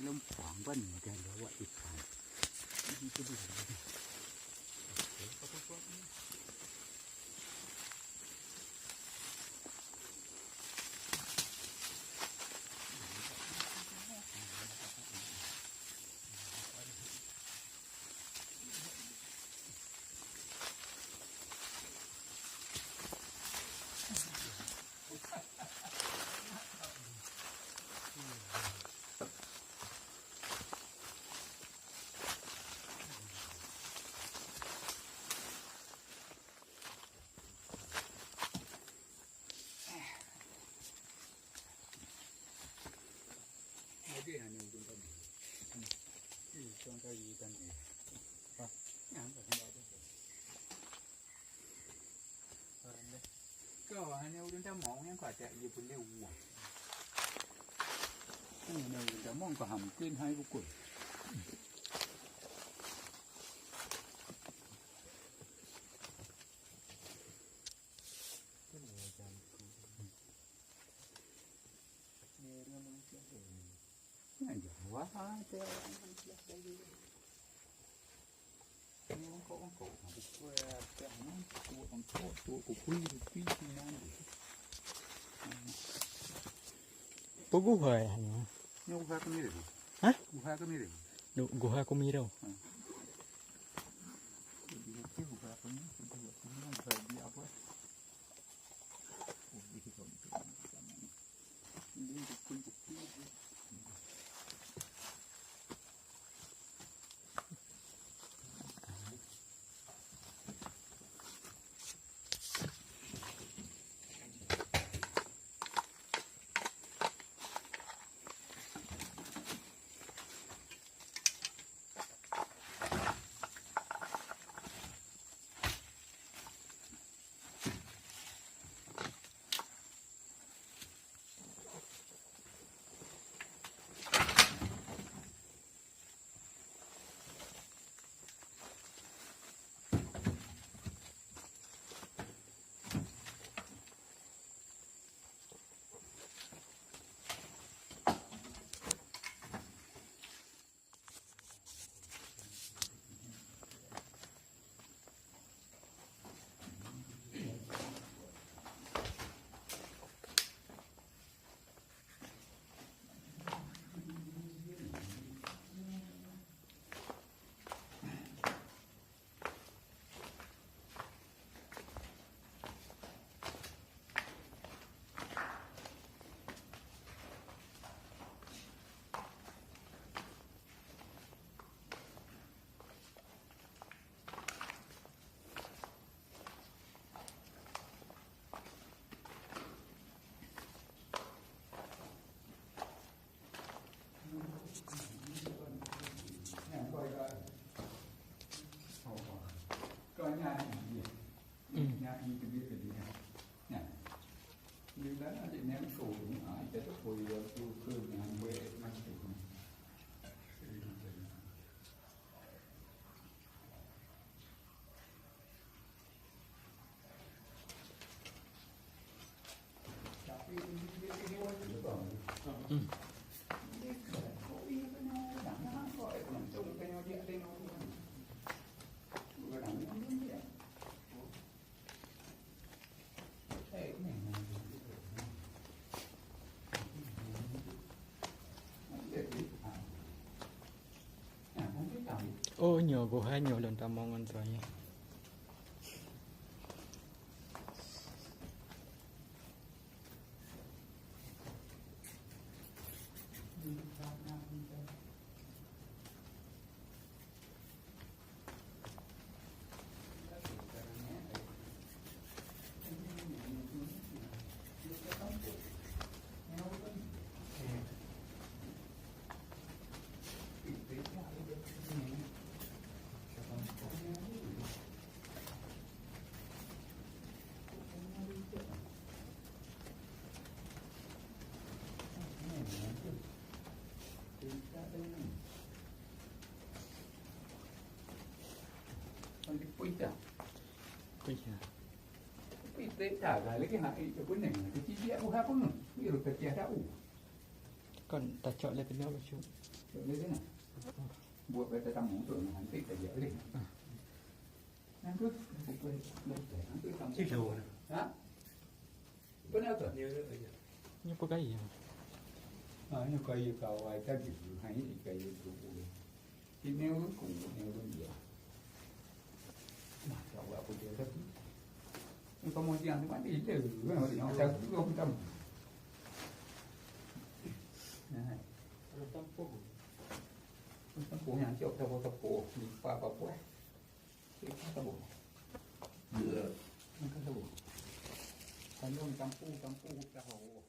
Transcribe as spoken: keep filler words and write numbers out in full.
Lempang ban kan lawak ikan. Ini tu boleh. Lagèe nyan ureueng kami. Ih, tuan kali kan. Wah, nyang ka sambak tu. Kau hana ureueng tamong nyang ka tak je pun lewat. Hana ureueng tamong ka hamkin hai bukon. Peue guha nyan? Nyoe guha Kumireng. Hah? Guha Kumireng. Du-, guha Kumireng. Hmm. Guha Kumireng, guha Kumireng, guha Kumireng, guha di apa? Oh, nyoe guha nyoe lôn tamong ngon droeneuh. Kon tacok lé teungoh bacut. Buat kata tamu tu, nanti kerja leh. Yang tu, nanti tamu. Ha? Kenapa? Nyoe peukayi. Ha, nyoe kayi kawai tadi. Ha, ini kayi tu. Ini urutku, ini urut dia. Masya Allah, apa dia tadi? Ini kamu jangan cuma dia. Yang tak dulu aku tahu. Nah. Ada tampung. Tampung yang cok tampung-tampung. Lipat apa-apa, eh. Lipat tampung. Makan tampung. Kandung tampung-tampung tahu.